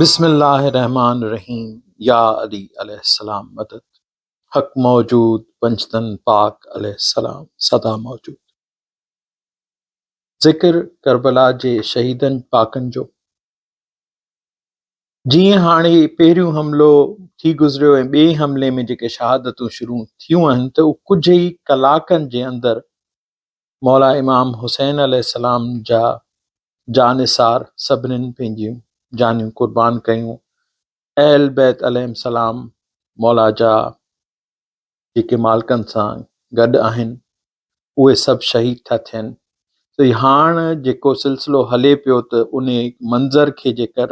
بسم الله الرحمٰن الرحيم يا علي عليه السلام مدد حق موجود پنجتن پاڪ عليه السلام سدا موجود. ذڪر ڪربلا جي شهيدن پاڪن جو. جيئن هاڻي پهريون حملو ٿي گذريو ۽ ٻئي حملي ۾ جيڪي شهادتون شروع ٿيون آهن ته اهو ڪجهه ئي ڪلاڪن جي اندر مولا امام حسين عليه السلام جا جانثار سڀنين پنهنجيون جانيون قربان ڪيون، اهل بيت عليهم السلام مولا جا جيڪي مالڪن سان گڏ آهن اهي سڀ شهيد ٿا ٿين ته هاڻ جيڪو سلسلو هلي پيو ته ان منظر کي جيڪر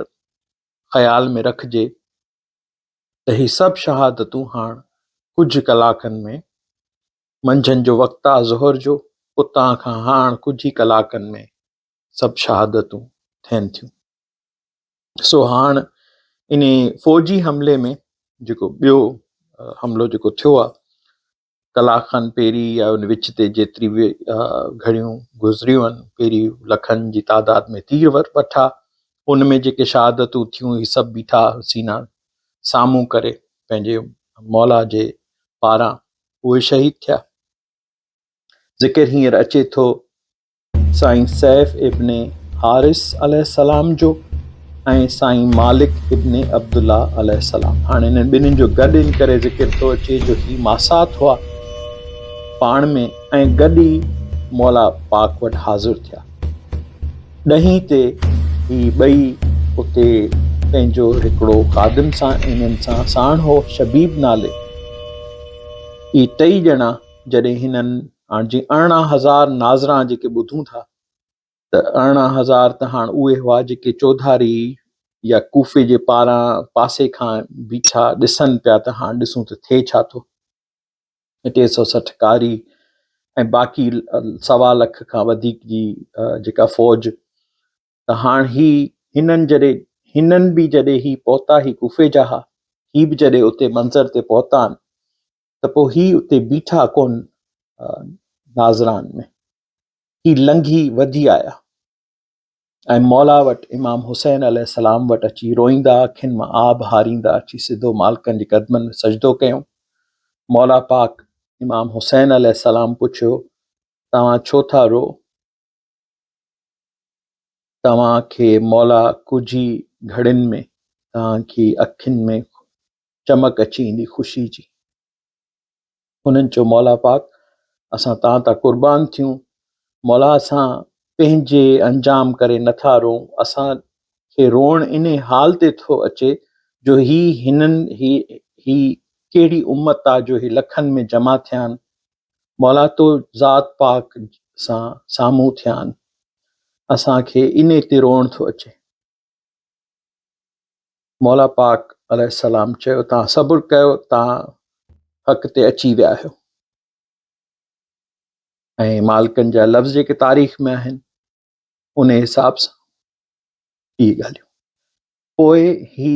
خيال ۾ رکجي ته هي سڀ شهادتون هاڻ ڪجهه ڪلاڪن ۾ منجهند جو وقت آ ظهر جو، اتان کان هاڻ ڪجهه ئي ڪلاڪن ۾ سڀ شهادتون ٿين ٿيون. سو هاڻ انهي فوجي حملي ۾ جيڪو ٻيو حملو جيڪو ٿيو آ ڪلاڪ کن پهرين يا ان وچ تي جيتري به گهڙيون گذريون آهن پهرين لکن جي تعداد ۾ تير وٺا ان ۾ جيڪي شهادتون ٿيون هي سڀ بيٺا سينا سامهون ڪري پنهنجي مولا جي پاران اهي شهيد ٿيا. ذڪر هينئر اچي ٿو سائين سيف ابن حارث عليه السلام جو ۽ سائين مالڪ ابن عبدالله عليه السلام. هاڻي انهن ٻنهين جو گڏ ان ڪري ذڪر ٿو اچي جو هي ماسات هئا پاڻ ۾ ۽ گڏ ئي مولا پاڪ وٽ حاضر ٿيا. ڏهين تي هي ٻئي اتي پنهنجو هڪڙو خادم سان انهن سان ساڻ هو شبيب نالي. اهي ٽئي ڄڻا جڏهن هنن هاڻ جي 18,000 ناظران جيڪي ٻڌون ٿا ته 18,000 ته هاڻ اهي هئا جيڪي چوڌاري يا ڪوفي جي پاران پاسي کان بيٺا ڏسن پيا ته هاڻ ڏسون ته ٿئي ڇا ٿو. 360 قاري ۽ باقي سوا لک کان وڌيڪ جي جيڪا فوج ته هاڻ هي هنن جڏهن هنن به جڏهن هي پهتا هي ڪوفي جا ها هي به جڏهن اتي منظر تي پهتا آهن ته پوء هي اتي بيٺا ڪون ناظران ۾ هي لنگهي وڌي آيا ۽ مولا وٽ امام حسين عليه السلام وٽ اچي روئيندا اکين مان آب هاريندا اچي سڌو مالڪن جي قدمن ۾ سجدو ڪيائون. مولا پاڪ امام حسين عليه السلام پڇيو، توهان ڇو ٿا روئو؟ توهان کي مولا ڪجهه ئي گهڙين ۾ توهان کي اکين ۾ چمڪ اچي ايندي خوشي جي. انهن چيو مولا پاڪ اسان تان تان قربان ٿيون، مولا اسان پنهنجي انجام ڪري نٿا روئون، اسان کي روئڻ انهي حال تي ٿو اچي جو هي هنن هي هي ڪهڙي امت آ جو هي لکن ۾ جمع ٿيا آهن، مولا تو ذات پاڪ سان سامهون ٿيا آهن، اسان کي انهي تي روئڻ ٿو اچي. مولا پاڪ عليه السلام چيو توهان صبر ڪيو توهان حق تي اچي ويا آهيو ۽ مالڪن جا لفظ جيڪي تاريخ ۾ آهن ان حساب سان اهي ڳالهيون پوء هي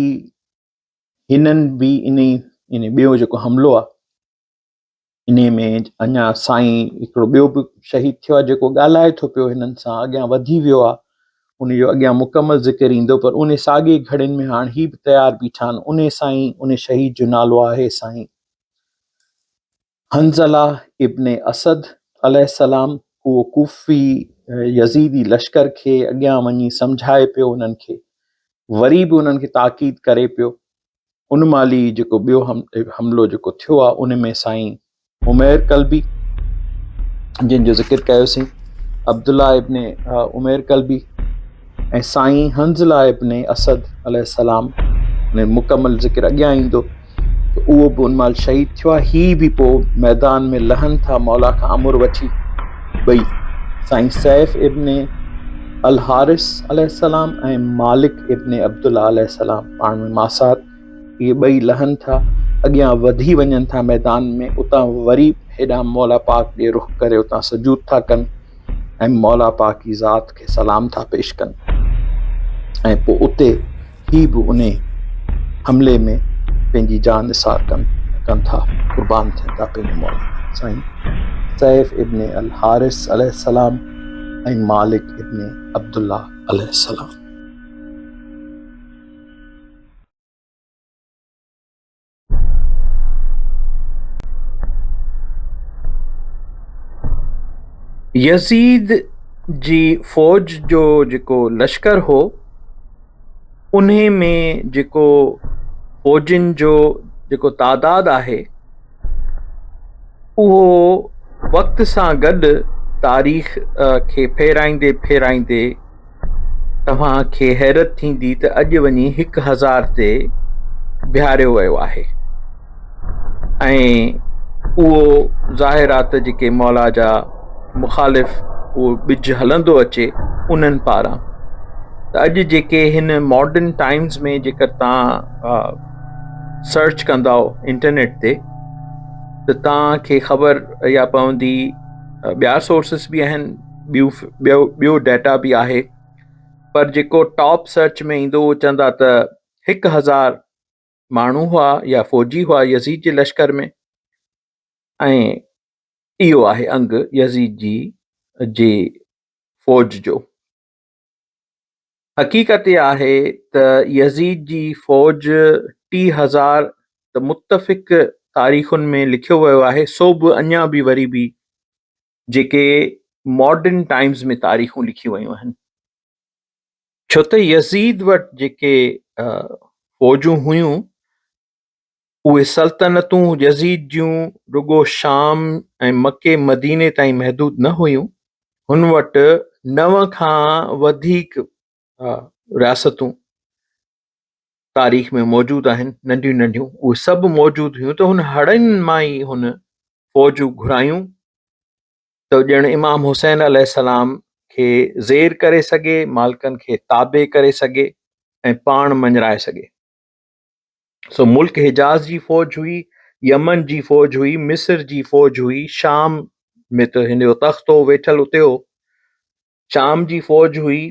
هنن به ان ان ٻيو جيڪو حملو آهي انهي ۾ اڃا سائين هڪڙو ٻيو به شهيد ٿيو آهي جيڪو ڳالهائي ٿو پيو هنن سان اڳيان وڌي ويو آهي ان جو اڳيان مڪمل ذڪر ايندو پر انهي ساڳي گهڙين ۾ هاڻ هي به تيار بيٺا آهن انهي سائين انهي شهيد جو نالو آهي سائين حنظله ابن اسد عليه السلام اهو ڪوفي يزيدي لشڪر کي اڳيان وڃي سمجهائي پيو انهن کي وري به انهن کي تاڪيد ڪري پيو ان مهل ئي جيڪو ٻيو حملو جيڪو ٿيو آهي ان ۾ سائين عمير ڪلبي جن جو ذڪر ڪيوسين عبدالله ابن عمير ڪلبي ۽ سائين حنظله ابن اسد عليه السلام ان مڪمل ذڪر اڳيان ايندو ته اهو به ان مهل شهيد ٿيو آهي هي به پوء ميدان ۾ لهن ٿا مولا کان امر وٺي ٻئي سائين سيف ابن الحارث عليه السلام ۽ مالڪ ابن عبدالله عليه السلام پاڻ ۾ ماسات اهي ٻئي لهن ٿا، اڳيان وڌي وڃن ٿا ميدان ۾، اتان وري هيڏانهن مولا پاڪ ڏي رخ ڪري اتان سجود ٿا ڪن ۽ مولا پاڪ جي ذات کي سلام ٿا پيش ڪن ۽ پوء اتي هي به انهي حملي ۾ پنهنجي جان نثار ڪن ڪن ٿا، قربان ٿين ٿا پنهنجي مولا تان. سائين سيف ابن الحارث عليه السلام ۽ مالڪ ابن عبدالله عليه السلام. يزيد جي فوج جو جيڪو لشڪر هو انهي ۾ جيڪو فوجين جو جيڪو تعداد آهي اهو وقت سان گڏ تاريخ کي ڦيرائيندي ڦيرائيندي توهان کي حيرت ٿيندي ته اڄ وڃي 1000 تي بيهاريو ويو آهي ۽ اهو ظاهر آ ته جيڪي مولا جا مخالف اهو ٻج هلندو اچي انهن پاران ته اڄ جيڪي هن ماڊرن ٽائمز ۾ جيڪر توهان سرچ ڪندؤ انٽرنيٽ تي ته توهان کي خبر اها پوندي ٻيا سورسز به آهن ٻيون ٻيو ٻيو ڊيٽا به آهي پر جيڪو ٽاپ سرچ ۾ ايندو اهو چوندا ته 1000 ماڻهو هئا يا فوجي هئا يزيد جي لشڪر ۾ ۽ اهو آهي انگ يزيد جي جي فوج جو. حقيقت اها آهي ته يزيد جي فوج 3000 ته متفق تاريخن ۾ لکيو ويو آهي سو به اڃا به وري به جيڪي ماڊرن ٽائمز ۾ تاريخون لکيون ويون آهن ڇو ته يزيد وٽ جيڪي فوجون هيون اهي سلطنتون يزيد جون رڳو شام ۽ مڪي مديني تائين محدود نه هيون، هن وٽ نو کان وڌيڪ رياستون تاريخ ۾ موجود آهن، ننڍيون ننڍيون اهي سڀ موجود هيون ته هن هڙن مان ئي هن فوجون گهرايون ته ڄڻ امام حسين عليه السلام کي زير ڪري سگهي، مالڪن کي تابع ڪري سگهي ۽ پاڻ مڃرائي سگهي. سو ملڪ حجاز جي فوج هئي، يمن جي فوج هئي، مصر جي فوج هئي، شام ۾ ته هن جو تخت هو ويٺل اتي هو، شام جي فوج هئي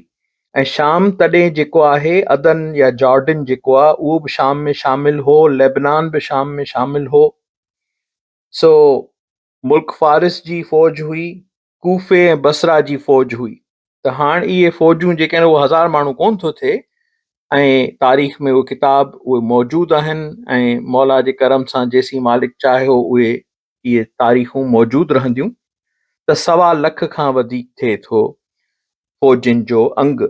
۽ شام تڏهن جيڪو آهي عدن يا جارڊن جيڪو آهي اهو به شام ۾ شامل هو، لبنان به شام ۾ شامل هو. سو ملڪ فارس جي فوج هئي، ڪوفي ۽ بصره جي فوج هئي ته هاڻ اهي فوجون جيڪي آهن اهو هزار ماڻهو ڪونه ٿو ٿئي ۽ تاريخ ۾ اهي ڪتاب اهي موجود آهن ۽ مولا جي ڪرم سان جيسين مالڪ چاهيو اهي اهي تاريخون موجود رهنديون ته سوا لک کان وڌيڪ ٿئي ٿو فوجين جو انگ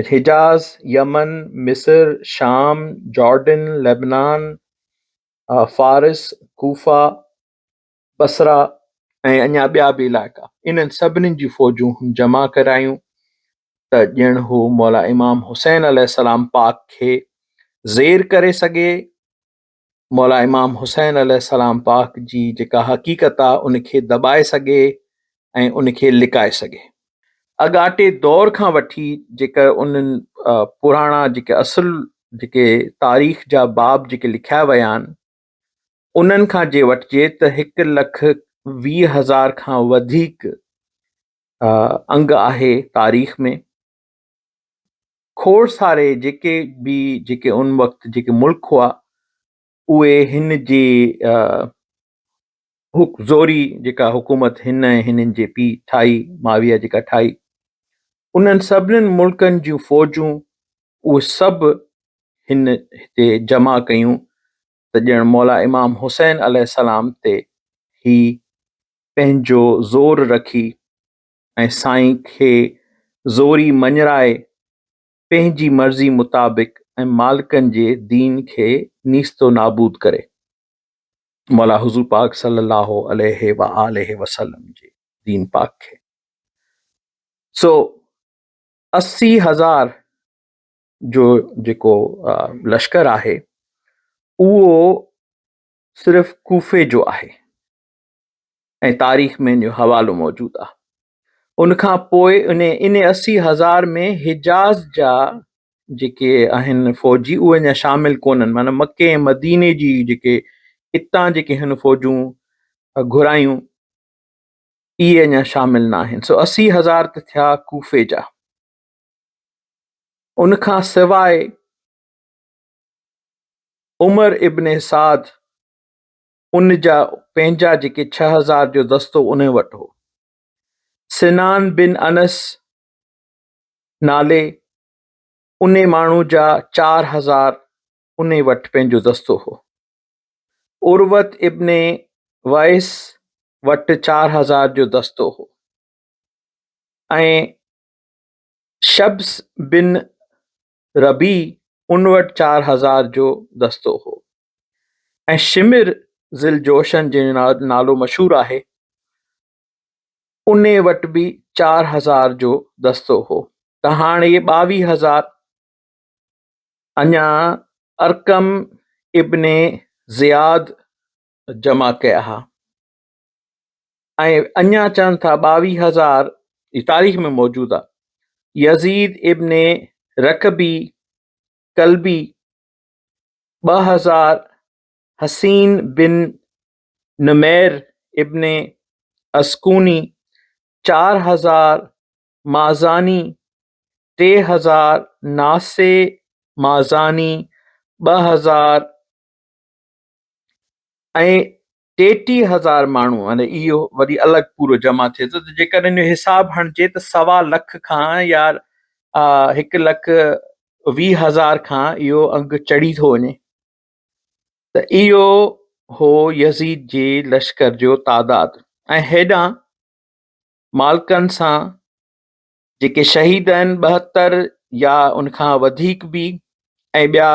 حجاز، يمن، مصر، شام، جارڊن، لبنان، فارس، ڪوفه، بصره ۽ اڃا ٻيا به علائقا، انهن سڀني جون فوجون هن جمع ڪرايون ته ڄڻ هو مولا امام حسين عليه السلام پاڪ کي زير ڪري سگهي، مولا امام حسين عليه السلام پاڪ جي جيڪا حقيقت آ ان کي دٻائي سگهي ۽ ان کي لڪائي سگهي. اڳاٽي دور کان وٺي جيڪر انهن پراڻا جيڪي اصل جيڪي تاريخ جا باب جيڪي لکيا ويا آهن، انهن کان جي وٺجي ته 1,20,000 کان وڌيڪ انگ آهي تاريخ ۾. کوڙ ساري جيڪي به جيڪي ان وقت جيڪي ملڪ هئا اهي هن جي زوري جيڪا حڪومت هن ۽ هنن جي پيء ٺاهي معاويه جيڪا ٺاهي انهن سڀني ملڪن جون فوجون اهي سڀ هن هتي جمع ڪيون ته ڄڻ مولا امام حسين عليه السلام تي هي پنهنجو زور رکي ۽ سائين کي زوري مڃرائي پنهنجي مرضي مطابق ۽ مالڪن جي دين کي نيست و نابود ڪري مولا حضور پاڪ صلي الله عليه وآله وسلم جي دين پاڪ کي سو 80,000 جو جيڪو لشڪر آهي اهو صرف ڪوفي جو آهي ۽ تاريخ ۾ ان جو حوالو موجود آهي. ان کان پوء ان ان 80,000 ۾ حجاز جا جيڪي آهن فوجي اهي اڃا شامل ڪونهن معنيٰ مڪي ۽ مديني جي جيڪي اتان جيڪي هن فوجون گهرايون اهي اڃا شامل نه آهن. سو 80,000 ته ٿيا ڪوفي جا. ان کان سواء عمر ابن سعد ان جا پنهنجا جيڪي 6000 جو دستو ان وٽ هو. سنان بن انس نالي ان ماڻهو جا 4000 ان وٽ پنهنجو دستو هو. عروت ابن وائس وٽ 4000 جو دستو هو. ۽ شبس بن ربيع ان وٽ 4000 جو دستو هو ۽ شمر ذوالجوشن جنهن جو نالو مشهور آهي انهي وٽ به 4000 جو دستو هو ته هاڻ اهي 22,000 اڃا ارقم ابن زياد جمع ڪيا ها ۽ اڃا چون ٿا 22,000 هي تاريخ ۾ موجود آهي يزيد ابن رڪبي ڪلبي 2000 حسين بن نمير ابن اسڪوني 4000 مازاني 3000 ناصع مازاني 2000 ۽ 33,000 ماڻهو يعني اهو وري الڳ پورو جمع ٿئي ٿو ته جيڪڏهن ان جو حساب هڻجي ته سوا لک کان يا هڪ لک 20,000 کان اهو انگ چڙهي ٿو وڃي ته اهو هو يزيد جي لشڪر جو تعداد ۽ هيڏانهن مالڪن سان جيڪي شهيد آهن 72 يا ان کان وڌيڪ به ۽ ٻيا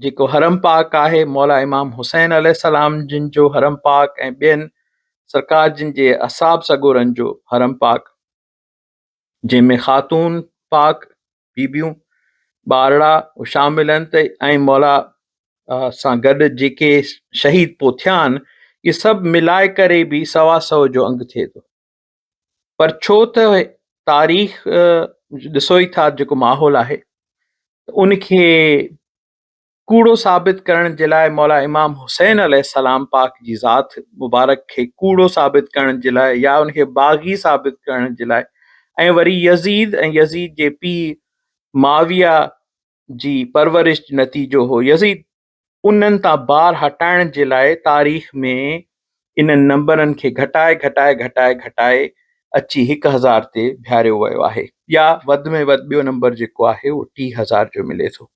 جيڪو حرم پاڪ آهي مولا امام حسين عليه السلام جن جو حرم پاڪ ۽ ٻين سرڪار جن جي اصحاب سڳورن جو حرم پاڪ جنهن ۾ خاتون پاڪ بيبيون ٻارڙا شامل آهن ته ۽ مولا سان گڏ جيڪي شهيد پوء ٿيا آهن اهي سڀ ملائي ڪري به سوا سو جو انگ ٿئي ٿو پر ڇو ته تاريخ ڏسو ئي ٿا جيڪو ماحول آهي ان کي ڪوڙو ثابت ڪرڻ جي لاء مولا امام حسين عليه السلام پاڪ جي ذات مبارڪ کي ڪوڙو ثابت ڪرڻ جي لاء يا ان کي باغي ثابت ڪرڻ جي لاء ۽ وري يزيد ۽ يزيد جي پيء معاويه جي پرورش جو نتيجو هو يزيد انهن تان بار هٽائڻ جي لاء تاريخ ۾ انهن نمبرن کي گهٽائي گهٽائي گهٽائي گهٽائي اچي 1000 تي بيهاريو ويو آهي يا وڌ ۾ وڌ ٻيو نمبر جيڪو آهي اهو 3000 جو ملي ٿو.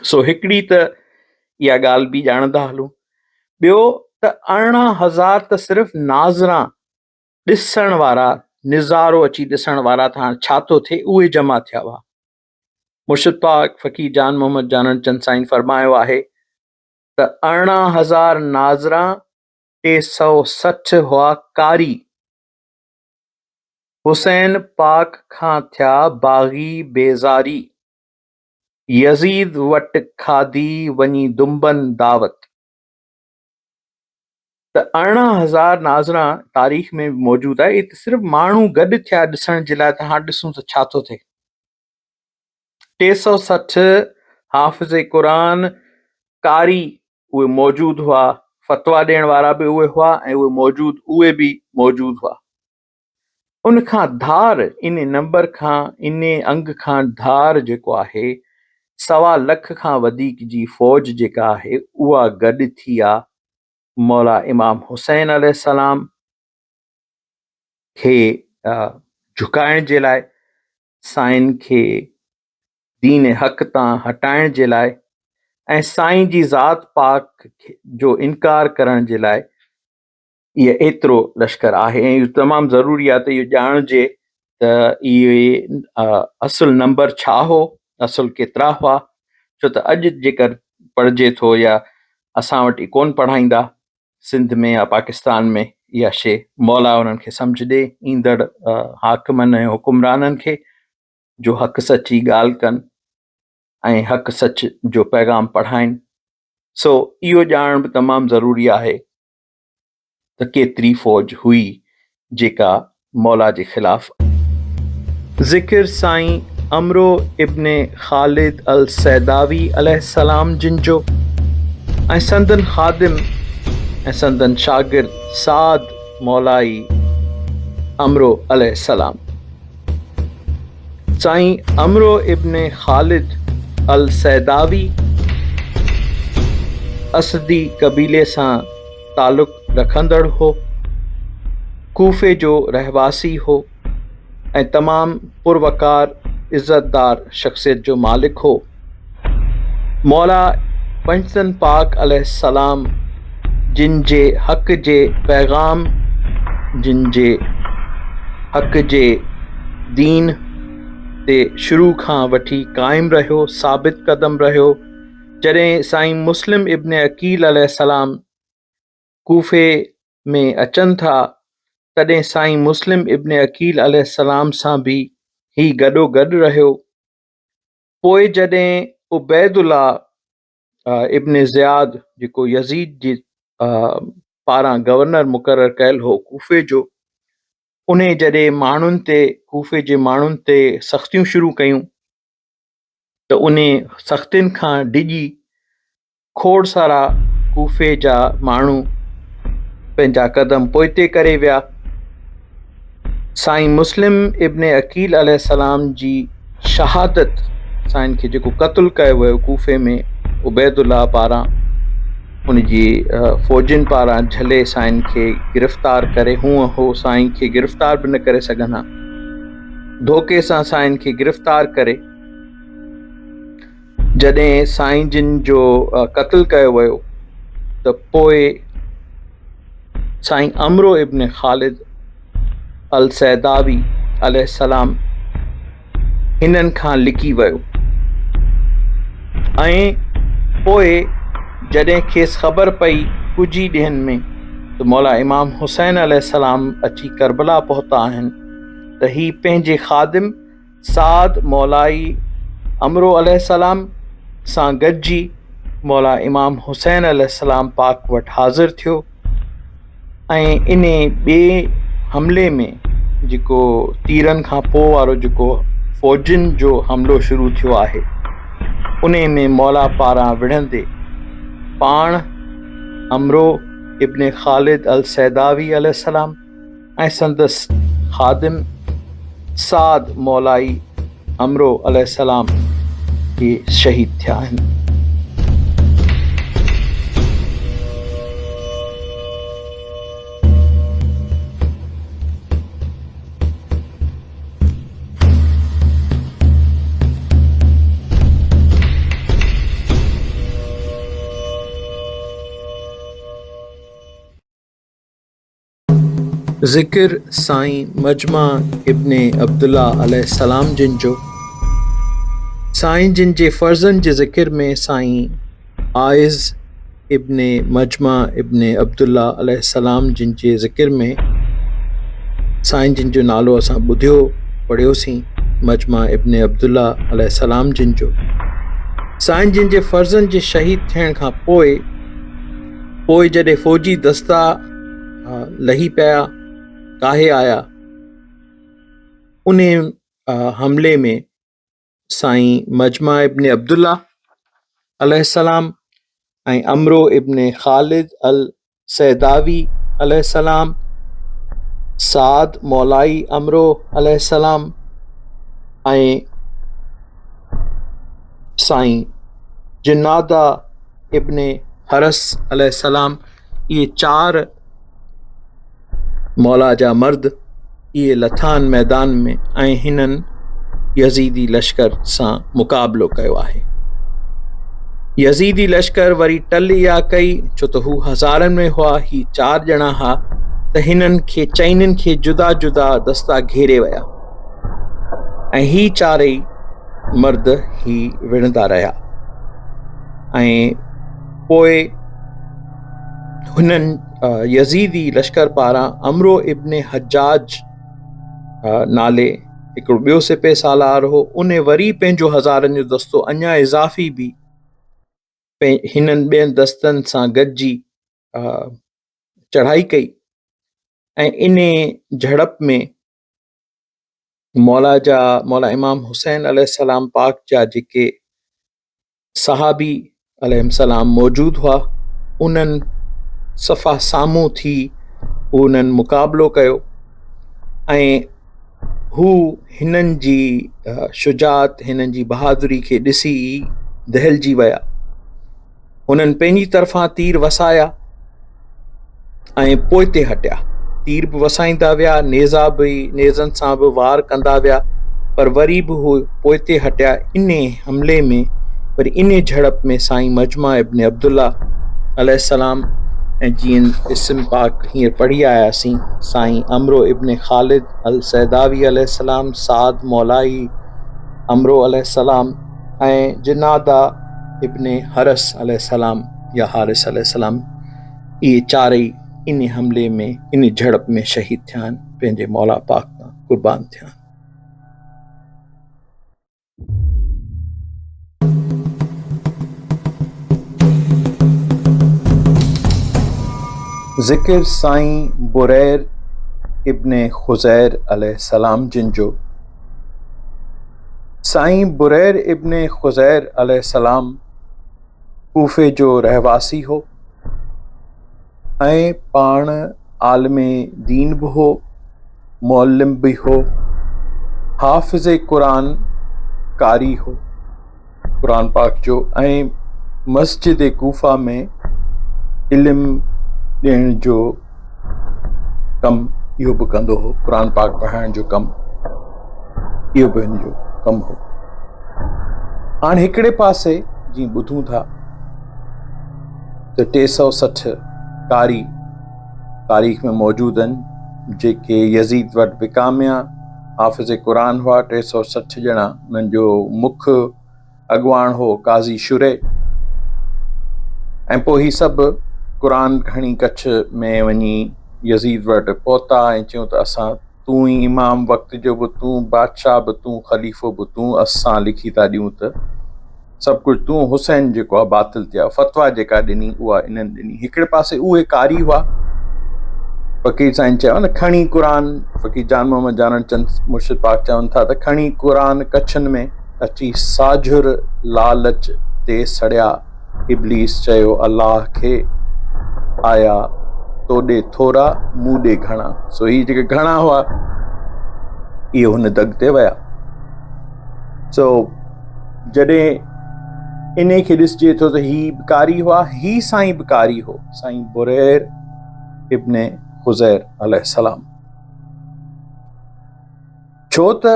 سو هڪڙي ته اها ڳالهه به ڄاڻندا هلون، ٻيو ته 18,000 ته صرف ناظران، ڏسڻ وارا، نظارو اچي ڏسڻ وارا ته هاڻ ڇا ٿو ٿئي، اهي جمع ٿيا هئا. مرشد پاڪ فقير جان محمد جانڻ چند سائين فرمايو آهي ته 18,000 ناظران، 360 هئا قاري، حسين پاڪ کان ٿيا باغي بيزاري. يزيد وٽ کاڌي وڃي دنبن دعوت. ته 18,000 ناظران تاريخ ۾ به موجود آهي، اتي صرف ماڻهو گڏ ٿيا ڏسڻ جي لاء ته هاڻ ڏسون ته ڇا ٿو ٿئي. 360 حافظ قرآن قاري اهي موجود هئا، فتويٰ ڏيڻ وارا به اهي هئا ۽ اهي موجود اهي به موجود هئا. ان کان ڌار ان نمبر کان ان انگ کان ڌار جيڪو آهي سوا لک کان وڌيڪ جي فوج جيڪا آهي اها گڏ ٿي آ مولا امام حسين عليه السلام کي جهڪائڻ جي لاء سائين کي دين حق تان هٽائڻ جي لاء ۽ سائين جي ذات پاڪ جو انڪار ڪرڻ جي لاء اهي ايترو لشڪر آهي ۽ اهو تمام ضروري آهي ته اهو ڄاڻجي ته اهي اصل نمبر ڇا هو اصل ڪيترا هئا ڇو ته اڄ جيڪر پڙهجي ٿو يا اسان وٽ ڪون پڙهائيندا سنڌ ۾ يا پاڪستان ۾ اها شي مولا انهن کي سمجھ ڏي ايندڙ حاڪمن ۽ حڪمرانن کي جو حق سچ جي ڳالهه ڪن ۽ حق سچ جو پيغام پڙهائين سو اهو ڄاڻڻ به تمام ضروري آهي ته ڪيتري فوج هئي جيڪا مولا جي خلاف. ذڪر سائين عمرو ابن خالد الصيداوي عليه السلام جن جو ۽ سندن خادم ۽ سندن شاگرد سعد مولائي عمرو عليه السلام. سائين عمرو ابن خالد الصيداوي اسدي قبيلي سان تعلق رکندڙ هو. ڪوفي جو رهواسي هو ۽ تمام پروقار عزتدار شخصيت جو مالڪ هو. مولا پنجتن پاڪ عليه السلام جن جي حق جي پيغام جن جي. حق جي دين تي شروع کان وٺي قائم رهيو، ثابت قدم رهيو. جڏهن سائين مسلم ابن عقيل عليه السلام ڪوفي ۾ اچن ٿا، تڏهن سائين مسلم ابن عقيل عليه السلام سان به هي گڏوگڏ رهيو. پوء جڏهن عبيدالله ابن زياد جيڪو يزيد جي پاران گورنر مقرر ڪيل هو ڪوفي جو، انهي جڏهن ماڻهن تي ڪوفي جي ماڻهن تي سختيون شروع ڪيون ته انهي سختين کان ڊڄي کوڙ سارا ڪوفي جا ماڻهو پنهنجا قدم پوئتي ڪري ويا. سائين مسلم ابن عقيل عليه السلام جي شهادت سائين کي جيڪو قتل ڪيو ويو ڪوفي ۾ عبيد الله پاران ان جي فوجين پاران جهلي سائين کي گرفتار ڪري هونء هو سائين کي گرفتار به نه ڪري سگهن ها ڌوڪي سان سائين کي گرفتار ڪري جڏهن سائين جن جو قتل ڪيو ويو ته پوء سائين عمرو ابن خالد الصيداوي عليه السلام هنن کان لڪي ويو ۽ پوء جڏهن کيس خبر پئي ڪجهه ئي ڏينهن ۾ ته مولا امام حسين عليه السلام اچي ڪربلا پهتا آهن ته هي پنهنجي خادم سعد مولائي عمرو عليه السلام سان گڏجي مولا امام حسين عليه السلام پاڪ وٽ حاضر ٿيو ۽ انهي ٻئي حملي ۾ جيڪو تيرن کان پوء وارو جيڪو فوجين جو حملو شروع ٿيو آهي انهي ۾ مولا پاران وڙهندي پاڻ عمرو ابن خالد الصيداوي عليه السلام ۽ سندس خادم سعد مولائي عمرو عليه السلام اهي شهيد ٿيا آهن. ذڪر سائين مجمع ابن عبدالله عليه السلام جن جو، سائين جن جي فرزند جي ذڪر ۾ سائين عائض ابن مجمع ابن عبدالله عليه السلام جن جي ذڪر ۾ سائين جن جو نالو اسان ٻڌيو پڙهيوسين مجمع ابن عبدالله عليه السلام جن جو سائين جن جي فرزند جي شهيد ٿيڻ کان پوء پوء جڏهن فوجي دستا لهي پيا ڪاهي آيا انهي حملي ۾ سائين مجمع ابن عبدالله عليه السلام ۽ عمرو ابن خالد الصيداوي عليه السلام سعد مولائي عمرو عليه السلام ۽ سائين جناده ابن حرث عليه السلام اهي چار مولا جا مرد اهي لٿا آهن ميدان ۾ ۽ هنن يزيدي لشڪر سان مقابلو ڪيو آهي. يزيدي لشڪر وري ٽل اها ڪئي ڇو ته هو هزارن ۾ هئا هي چار ڄڻا ها ته هنن کي چئنين کي جدا جدا دستا گهيري ويا ۽ هي چارئي مرد هي وڙهندا رهيا ۽ پوء هنن يزيدي لشڪر پاران عمرو ابن حجاج نالي هڪڙو ٻيو سپهه سالار هو ان وري پنهنجو هزارن جو دستو اڃا اضافي به هنن ٻين دستن سان گڏجي چڙهائي ڪئي ۽ ان جهڙپ ۾ مولا جا مولا امام حسين عليه السلام پاڪ جا جيڪي صحابي عليهم السلام موجود هئا انهن صفا سامهون ٿي انهن مقابلو ڪيو ۽ هو هنن جي شجاعت هنن جي بهادري کي ڏسي ئي دهلجي ويا هنن پنهنجي طرفان تير وسايا ۽ پوئتي هٽيا. تير به وسائيندا ويا، نيزا به نيزن سان به وار ڪندا ويا، پر وري به هو پوئتي هٽيا. انهي حملي ۾ وري انهي جهڙپ ۾ سائين مجمع ابن عبدالله عليه السلام ۽ جيئن اسم پاڪ هينئر پڙهي آياسين، سائين عمرو ابن خالد الصيداوي عليه السلام، سعد مولائي عمرو عليه السلام ۽ جناده ابن حرث عليه السلام يا حارث عليه السلام اهي چارئي انهي حملي ۾ انهي جهڙپ ۾ شهيد ٿيا آهن، پنهنجي مولا پاڪ تان قربان ٿيا آهن. ذڪر سائين برير ابن خضير عليه السلام جن جو. سائين برير ابن خضير عليه السلام ڪوفي جو رهواسي هو ۽ پاڻ عالم دين به هو، معلم به هو، حافظ قرآن قاري هو قرآن پاڪ جو ۽ مسجد ڪوفه ۾ علم ڏيڻ جو ڪم اهو به ڪندو هو، قرآن پاڪ پڙهائڻ جو ڪم اهو به هن جو ڪم هو. هاڻ هڪڙي پاسي جيئن ٻڌون ٿا ته 360 قاري تاريخ ۾ موجود آهن جيڪي يزيد وٽ وڪاميا حافظ قرآن هئا 360 ڄڻا انهن جو مک اڳواڻ هو قاضي شريح ۽ پوء هي سڀ قرآن کڻي ڪڇ ۾ وڃي يزيد وٽ پهتا ۽ چيو ته اسان تون ئي امام وقت جو به تون، بادشاهه به تون، خليفو به تون، اسان لکي ٿا ڏيون ته سڀ ڪجهه تون، حسين جيڪو آهي باطل ٿيا، فتويٰ جيڪا ڏني اها انهن ڏني. هڪڙي پاسي اهي قاري هئا، فقير سائين چيو نه کڻي قرآن، فقير جان محمد جانڻ چند مرشد پاڪ چون ٿا ته کڻي قرآن ڪڇن ۾ اچي ساجهر لالچ تي سڙيا. ابليس چيو الله کي، آيا تو ڏي ٿورا، مون ڏي گهڻا. سو هي جيڪي گهڻا هئا، اهي هن دڳ تي ويا. سو جڏهن انهي کي ڏسجي ٿو ته هي به قاري هئا، هي سائين به قاري هو، سائين برير ابن خضير عليه السلام. ڇو ته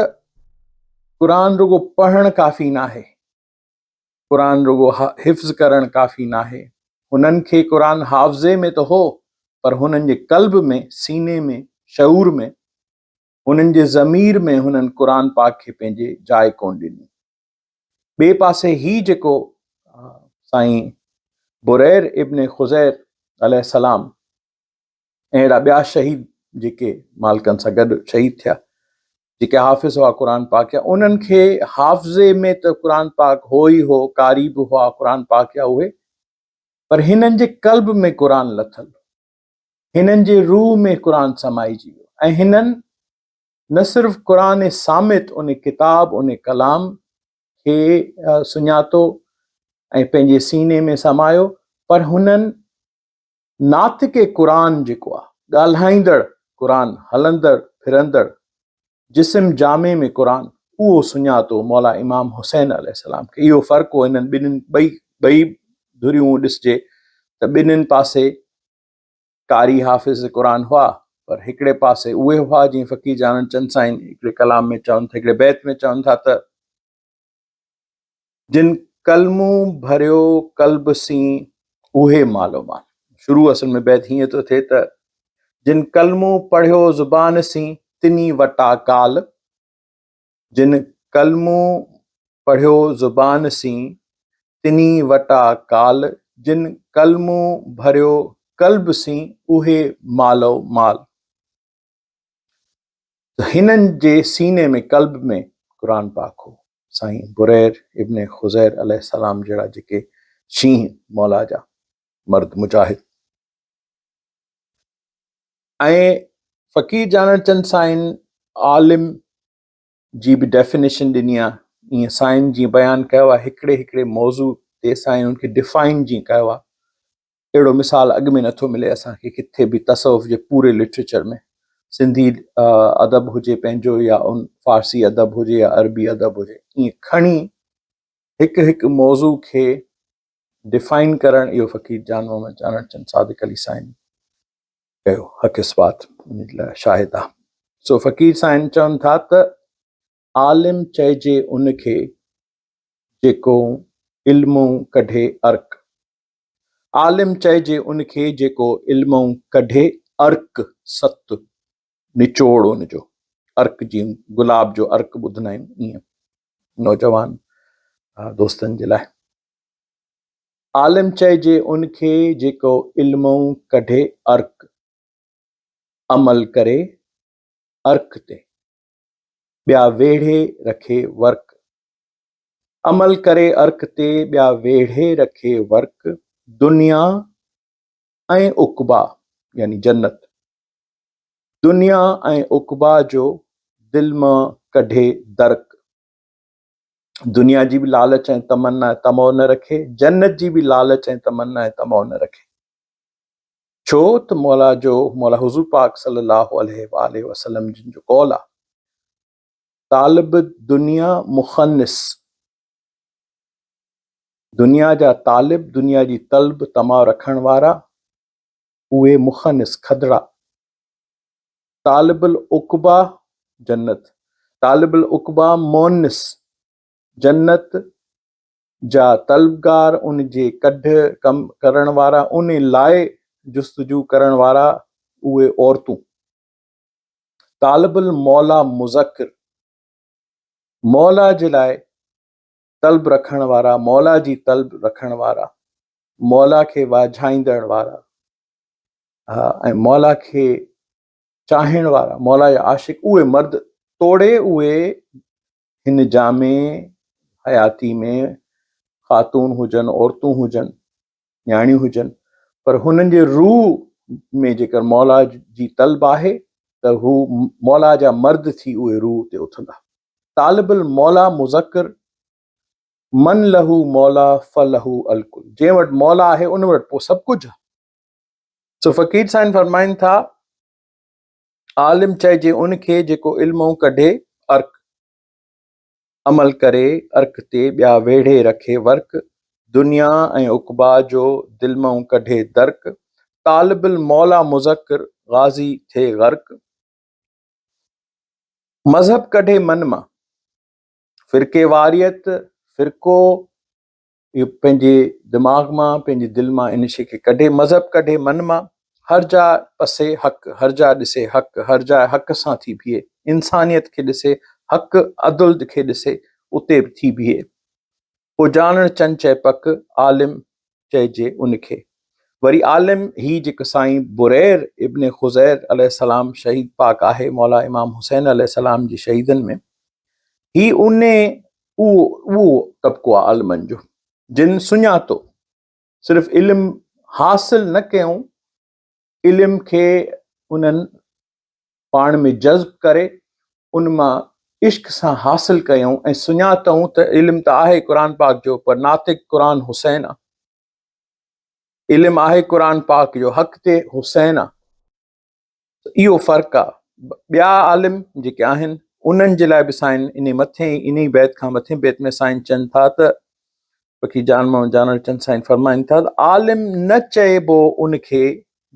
قرآن رڳو پڙهڻ ڪافي ناهي. قرآن رڳو حفظ ڪرڻ ڪافي ناهي. هنن کي قرآن حافظي ۾ ته هو پر هنن جي قلب ۾، سيني ۾، شعور ۾، هنن جي ضمير ۾ هنن قرآن پاڪ کي پنهنجي جاء ڪونه ڏني. ٻئي پاسي هي جيڪو سائين برير ابن خضير عليه السلام ۽ اهڙا ٻيا شهيد جيڪي مالڪن سان گڏ شهيد ٿيا جيڪي حافظ هئا قرآن پاڪ جا انهن کي حافظي ۾ ته قرآن پاڪ هو ئي هو قاري به هئا قرآن پاڪ جا اهي پر هنن جي قلب ۾ قرآن لٿل هنن جي روح ۾ قرآن سمائجي ويو ۽ هنن نه صرف قرآن صامت ان ڪتاب ان ڪلام کي سڃاتو ۽ پنهنجي سيني ۾ سمايو پر هنن ناطق قرآن جيڪو آ، ڳالهائيندڙ قرآن، هلندڙ ڦرندڙ، جسم جامي ۾ قرآن، اهو سڃاتو مولا امام حسين عليه السلام کي. اهو فرق هو انهن ٻنهين ٻئي ٻئي ڌريون ڏسجي ته ٻنهين پاسي قاري حافظ قرآن هئا پر هڪڙي پاسي اهي هئا جيئن فقير جانڻ چند سائين هڪڙي ڪلام ۾ چون ٿا هڪڙي بيت ۾ چون ٿا ته. جن ڪلمون ڀريو قلب سين اهي مالو مال. شروع اصل ۾ بيت هيئن ٿو ٿئي ته جن ڪلمون پڙهيو زبان سين تني وٽا ڪال، جن ڪلمون پڙهيو زبان سين تني وٽا ڪال، جن ڪلمون ڀريو قلب سين اهي مالو مال. ته هنن جي سيني ۾ قلب ۾ قرآن پاڪ هو. سائين برير ابن خضير عليه السلام جهڙا جيڪي شينهن مولا جا مرد مجاهد ۽ فقير جانڻ چند سائين عالم جي به ڊيفينيشن ڏني آ ائين سائين جيئن بيان ڪيو آ هڪڙي هڪڙي موضوع تي سائين ان کي ڊفائن جيئن ڪيو آ اهڙو مثال اڳ ۾ نٿو ملي اسان کي ڪٿي به تصوف جي پوري لٽريچر ۾ سنڌي ادب هجي پنهنجو يا ان فارسي ادب هجي يا عربي ادب هجي ائين کڻي هڪ هڪ موضوع کي ڊفائن ڪرڻ اهو فقير جان محمد جانڻ چند صادق علي سائين ڪيو حق اثبات ان لاء شاهد آ سو فقير سائين چون ٿا ته عالم چئجي ان کي جيڪو علمون ڪڍي عرق. عالم چئجي ان کي جيڪو علمئون ڪڍي عرق، ست، نچوڙ ان جو، عرق جيئن گلاب جو عرق ٻڌندا آهيون ائين نوجوان دوستن جي لاء. عالم چئجي ان کي جيڪو علمئون ڪڍي عرق، عمل ڪري عرق تي، ٻيا ويڙهي رکي ورق. عمل ڪري عرق تي، ٻيا ويڙهي رکي ورق، دنيا ۽ عقبيٰ يعني جنت، دنيا ۽ عقبيٰ جو دل مان ڪڍي درڪ. دنيا جي به لالچ ۽ تمنا ۽ طمع نه رکي، جنت جي به لالچ ۽ تمنا ۽ طمع نه رکي. ڇو ته مولا جو مولا حضور پاڪ صلي الله عليه واٰله وسلم جن جو قول آ، طالب دنيا مخنث، دنيا جا طالب، دنيا جي طلب طمع رکڻ وارا، اهي مخنث، کدڙا. طالب العقبيٰ جنت، طالب العقبيٰ مونس، جنت جا طلبگار، ان جي ڪڍ ڪم ڪرڻ وارا، ان لاء جستجو ڪرڻ وارا اهي عورتون. طالب الموليٰ مذڪر، مولا جي لاء طلب رکڻ وارا، مولا جي طلب رکڻ وارا، مولا کي واجهائيندڙ وارا ۽ مولا کي چاهڻ وارا، مولا جا عاشق اهي مرد توڙي اهي هن جامع حياتي ۾ خاتون هجن، عورتون هجن، نياڻيون هجن پر هنن جي روح ۾ جيڪر مولا جي طلب آهي ته هو مولا جا مرد ٿي اهي روح تي اٿندا. طالب المولا مذڪر من له مولا فله الڪل جنهن وٽ مولا آهي ان وٽ پوء سڀ ڪجهه آهي. سو فقير سائين فرمائن ٿا عالم چئجي ان کي جيڪو علمئون ڪڍي عرق. عمل ڪري عرق تي، ٻيا ويڙهي رکي ورق، دنيا ۽ عقبيٰ جو دل مئون ڪڍي درڪ، طالب الموليٰ مذڪر، غازي ٿئي غرق. مذهب ڪڍي من مان، فرقيواريت، فرقو، اهو پنهنجي دماغ مان پنهنجي دل مان ان شيء کي ڪڍي مذهب ڪڍي من مان هر جاء پسي حق هر جاء ڏسي حق هر جاء حق سان ٿي بيهي انسانيت کي ڏسي حق عدل کي ڏسي اتي به ٿي بيهي پوء جانڻ چن چئي پڪ عالم چئجي ان کي وري عالم هي جيڪو سائين برير ابن خزير عليه السلام شهيد پاڪ آهي مولا امام حسين عليه السلام جي شهيدن ۾ هي ان اهو اهو طبقو آهي عالمن جو جن سڃاتو صرف علم حاصل نه ڪيائون علم کي انهن پاڻ ۾ جذب ڪري ان مان عشق سان حاصل ڪيائون ۽ سڃاتائون ته علم ته آهي قرآن پاڪ جو پر ناطق قرآن حسين آ علم آهي قرآن پاڪ جو حق تي حسين آ اهو فرق آ ٻيا عالم جيڪي آهن انهن جي لاء به سائين انهي مٿين انهي بيت کان مٿين بيت ۾ سائين چون ٿا ته فقير جان محمد جانڻ چند سائين فرمائن ٿا ته عالم نه چئبو ان کي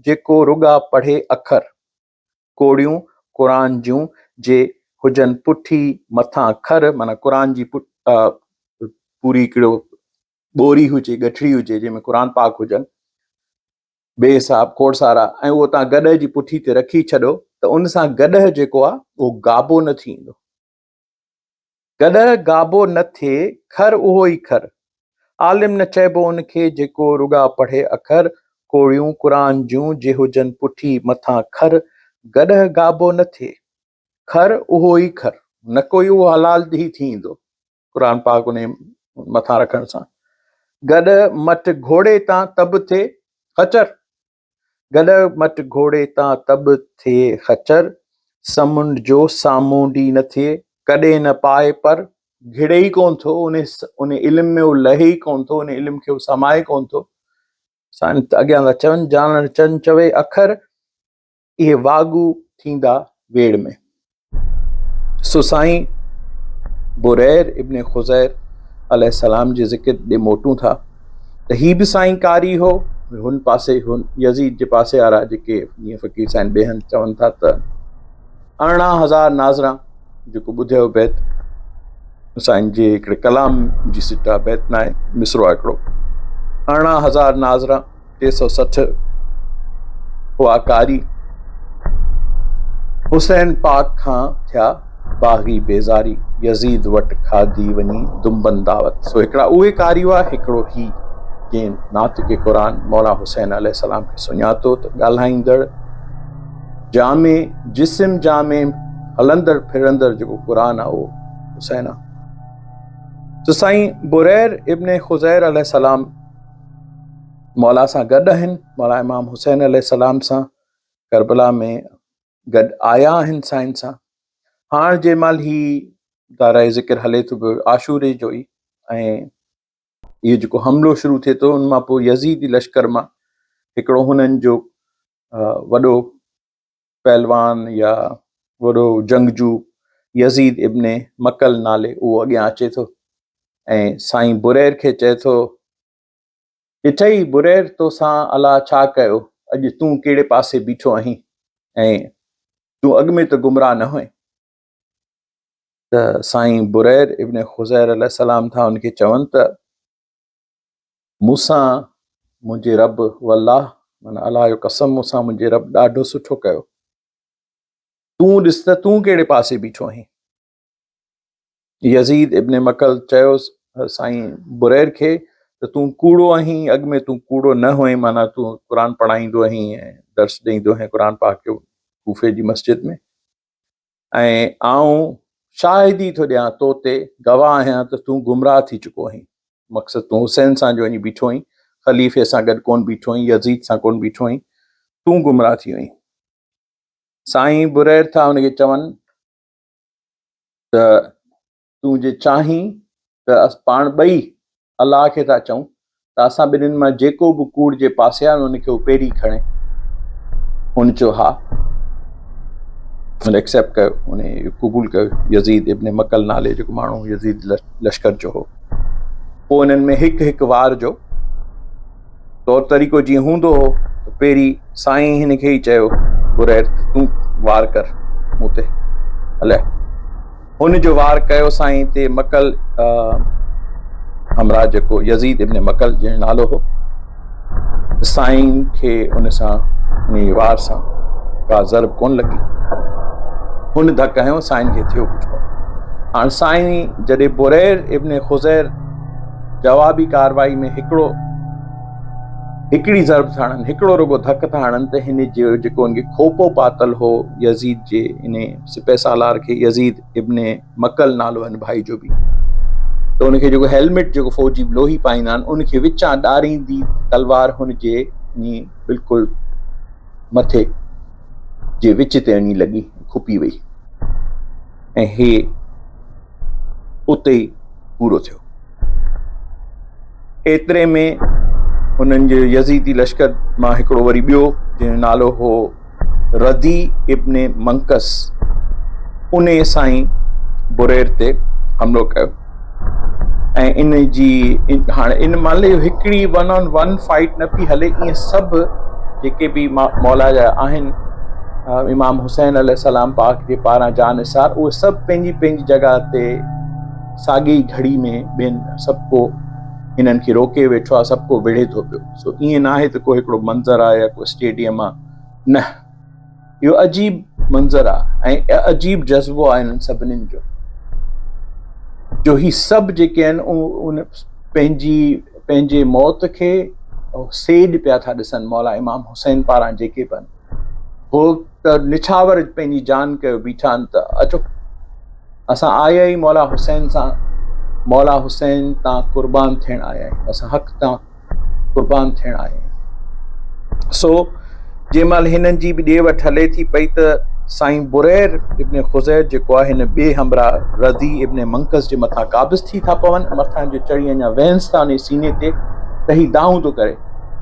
جيڪو رڳا پڙهي اکر ڪوڙيون قرآن جون جي هجن پٺي مٿان کر معنيٰ قرآن جي پوري هڪڙو ٻوري هجي ڳٺڙي هجي جنهن ۾ قرآن پاڪ هجن بي حساب کوڙ سارا ۽ اهو توهان گڏهه جي پٺي تي رکي ڇڏو ته ان سان گڏهه جيڪو آهي اهو گابو نه ٿي ايندو. گڏهه گابو نه ٿئي، کر اهو ئي کر. عالم نه چئبو ان کي جيڪو رڳا پڙهي اکر، ڪوڙيون قرآن جون جي هجن پٺي مٿان کر، گڏهه گابو نه ٿئي، کر اهو ئي کر، نه ڪوئي اهو حلال ئي ٿي ايندو. قرآن پاڪ ان مٿان رکڻ سان گڏ مٽ گهوڙي تان تب ٿئي خچر گڏ مٽ گهوڙي تان تب ٿئي خچر سمنڊ جو سامونڊي نه ٿئي ڪڏهن نه پائي پر گهڙي ئي ڪون ٿو ان ان علم ۾ هو لهي ئي ڪون ٿو ان علم کي هو سمائي ڪون ٿو سائين اڳيان ٿا چون جانڻ چن چوي اکر اهي واڳو ٿيندا ويڙهه ۾. سو سائين برير ابن خضير عليه السلام جي ذڪر ڏي موٽون ٿا ته هي به سائين قاري هو هن پاسي هن يزيد جي پاسي وارا جيڪي جيئن فقير سائين ٻئي هنڌ چون ٿا ته 18000 ناظران جيڪو ٻڌيو بيت سائين جي هڪڙي ڪلام جي سٽا بيت ناهي مصرو آهي هڪڙو 18000 ناظران 360 هئا قاري، حسين پاڪ کان ٿيا باغي بيزاري، يزيد وٽ کاڌي وڃي دنبن دعوت. سو هڪڙا اهي قاري هئا، هڪڙو هي جنهن ناطق قرآن مولا حسين عليه السلام کي سڃاتو ته ڳالهائيندڙ جامع جسم جامع هلندڙ ڦرندڙ جيڪو قرآن آهي اهو حسين آهي. ته سائين برير ابن خزير عليه السلام مولا سان گڏ آهن، مولا امام حسين عليه السلام سان ڪربلا ۾ گڏ آيا آهن سائين سان. هاڻ جنهن مهل هي دائره ذڪر هلي ٿو پيو عاشوري جو ئي ۽ اهو جيڪو حملو شروع ٿئي ٿو ان مان پوء يزيدي لشڪر مان هڪڙو هنن جو وڏو پهلوان يا وڏو جنگجو يزيد ابن مڪل نالي اهو اڳيان اچي ٿو ۽ سائين برير کي چئي ٿو، ڏٺئي برير توسان الله ڇا ڪيو، اڄ تون ڪهڙي پاسي بيٺو آهين ۽ تون اڳ ۾ ته گمراهه نه هئين. ته سائين برير ابن خزير عليه السلام ٿا ان کي چون ته مون سان منهنجي رب والله معنيٰ الله جو قسم مون سان منهنجي رب ڏاڍو سٺو ڪيو. تون ڏس ته تون ڪهڙي پاسي بيٺو آهين. يزيد ابن مڪل چيو سائين برير کي ته تون ڪوڙو آهين، اڳ ۾ تون ڪوڙو نه هئين معنيٰ تون قرآن پڙهائيندو آهين ۽ درس ڏيندو هئين قرآن پاڪ جو ڪوفي جي مسجد ۾. ۽ آئون شاهدي ٿو ڏيان تو تي، گواهه آهيان ته تون گمراهه ٿي چڪو آهين. مقصد تون حسين سان جو وڃي بيٺو آهين، خليفي سان گڏ ڪونه بيٺو آهين، يزيد سان ڪونه بيٺو آهين، تون گمراهه ٿي ويو آهين. سائين برير ٿا ان کي چون ته تون جي چاهين ته پاڻ ٻئي الله کي ٿا چئون ته اسان ٻنهين مان جيڪو به ڪوڙ جي پاسي آهي ان کي هو پهرين کڻي. هن چيو ها. هن ايڪسيپٽ ڪيو، هن اهو قبول ڪيو. يزيد ابن مڪل نالي جيڪو ماڻهو يزيد لشڪر جو هو. پوء انهن ۾ هڪ هڪ وار جو طور طريقو جيئن هوندو هو ته پهرين سائين هن کي ئي چيو برير ته تون وار ڪر مون تي هليا. هن جو وار ڪيو سائين تي مڪل همراهه جيڪو يزيد ابن مڪل جنهن جو نالو هو سائين کي ان سان ان وار سان ڪا ضرب ڪون لڳي. هن ڌڪ هنيو سائين کي ٿيو ڪجهه ڪون. هاڻ سائين جڏهن برير ابن خزير جوابي ڪارروائي ۾ هڪڙو هڪڙي ضرب ٿا هڻن، هڪڙو رڳو ڌڪ ٿا هڻن ته هن جو جيڪو هن کي کوپو پاتل هو يزيد جي ان سپهه سالار کي يزيد ابن مڪل نالو هن ڀائي جو به ته ان کي جيڪو هيلمٽ جيڪو فوجي لوهي پائيندا آهن ان کي وچان ڏاريندي تلوار هن جي بلڪل مٿي جي وچ تي وڃي لڳي کپي وئي ۽ هي اتي ئي پورو ٿيو. ايتري ۾ انهن جي يزيدي لشڪر مان هڪڙو وري ٻيو جنهن جو نالو هو ردي ابن منقس انهي سائين برير تي حملو ڪيو ۽ ان جي هاڻي ان مهل هڪڙي ون آن ون فائيٽ نه پئي هلي ائين سڀ جيڪي به مولا جا آهن امام حسين عليه السلام پاڪ جي پاران جان نثار اهي سڀ پنهنجي پنهنجي جڳهه تي ساڳي ئي گهڙي ۾ ٻين سڀ ڪو هنن کي روڪي ويٺو آهي سڀ ڪو وڙهي ٿو پيو سو ائين نه آهي ته ڪو هڪڙو منظر آهي يا ڪو اسٽيڊيم آهي نه اهو عجيب منظر آهي ۽ عجيب جذبو آهي انهن سڀني جو جو هي سڀ جيڪي آهن ان پنهنجي پنهنجي موت کي سيڄ پيا ٿا ڏسن مولا امام حسين پاران جيڪي به آهن هو ته نڇاور پنهنجي جان ڪيو بيٺا آهن ته اچو اسان آيا ئي مولا حسين سان مولا حسين تان قربان ٿيڻ آيا آهيون اسان حق تان قربان ٿيڻ آيا آهيون. سو جنهن مهل هنن جي به ڏي وٺ هلي ٿي پئي ته سائين برير ابن خزير جيڪو آهي هن ٻئي همراهه رضي ابن منقذ جي مٿان قابض ٿي ٿا پون مٿان جو چڙهي اڃا ويهنس ٿا انهي سيني تي ته هي دانهون ٿو ڪري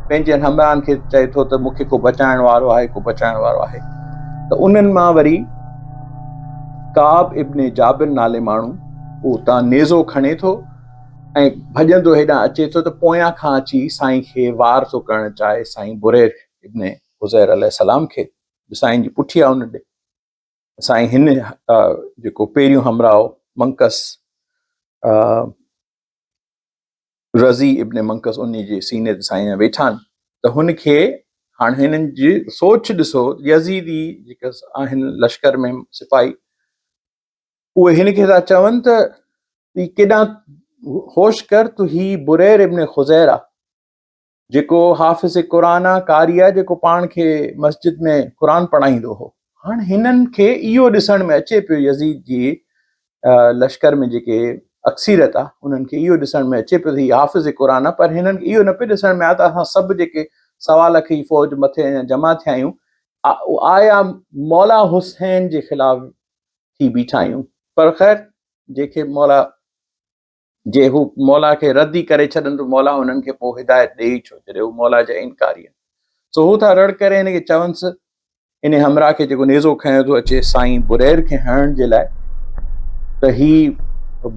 پنهنجن همراهن کي چئي ٿو ته مون کي ڪو بچائڻ وارو آهي ڪو بچائڻ وارو آهي ته انهن مان وري ڪعب ابن جابر نالي ماڻهو اهو اتان نيزو کڻي ٿو ۽ ڀڄندو هيڏانهن اچي ٿو ته پويان کان اچي سائين کي وار ٿو ڪرڻ چاهي سائين برير ابن عزير عليه السلام کي جو سائين جي پٺي آ ان ڏي سائين هن جيڪو پهريون همراهه منقس رضي ابن منقس ان جي سيني تي سائين ويٺا آهن. ته هن کي هاڻ هنن جي سوچ ڏسو يزيدي جيڪي آهن لشڪر ۾ سپاهي اهي هن کي ٿا چون ته تون ڪيڏانهن هوش ڪر ته هي برير ابن خزير آ جيڪو حافظ قرآن آ قاري آ جيڪو پاڻ کي مسجد ۾ قرآن پڙهائيندو هو هاڻ هنن کي اهو ڏسڻ ۾ اچي پيو يزيد جي لشڪر ۾ جيڪي اڪثريت آ انهن کي اهو ڏسڻ ۾ اچي پيو ته هي حافظ قرآن آ پر هنن کي اهو نه پيو ڏسڻ ۾ آيو ته اسان سڀ جيڪي سوا لک جي فوج مٿي اڃا جمع ٿيا آهيون آيا مولا حسين جي خلاف ٿي بيٺا آهيون پر خير جيڪي مولا جي هو مولا کي رد ئي ڪري ڇڏن ته مولا انهن کي پوء هدايت ڏئي ڇو جڏهن هو مولا جا انڪاري آهن سو هو ٿا رڙ ڪري هن کي چونس ان همراهه کي جيڪو نيزو کنيو ٿو اچي سائين برير کي هڻڻ جي لاء ته هي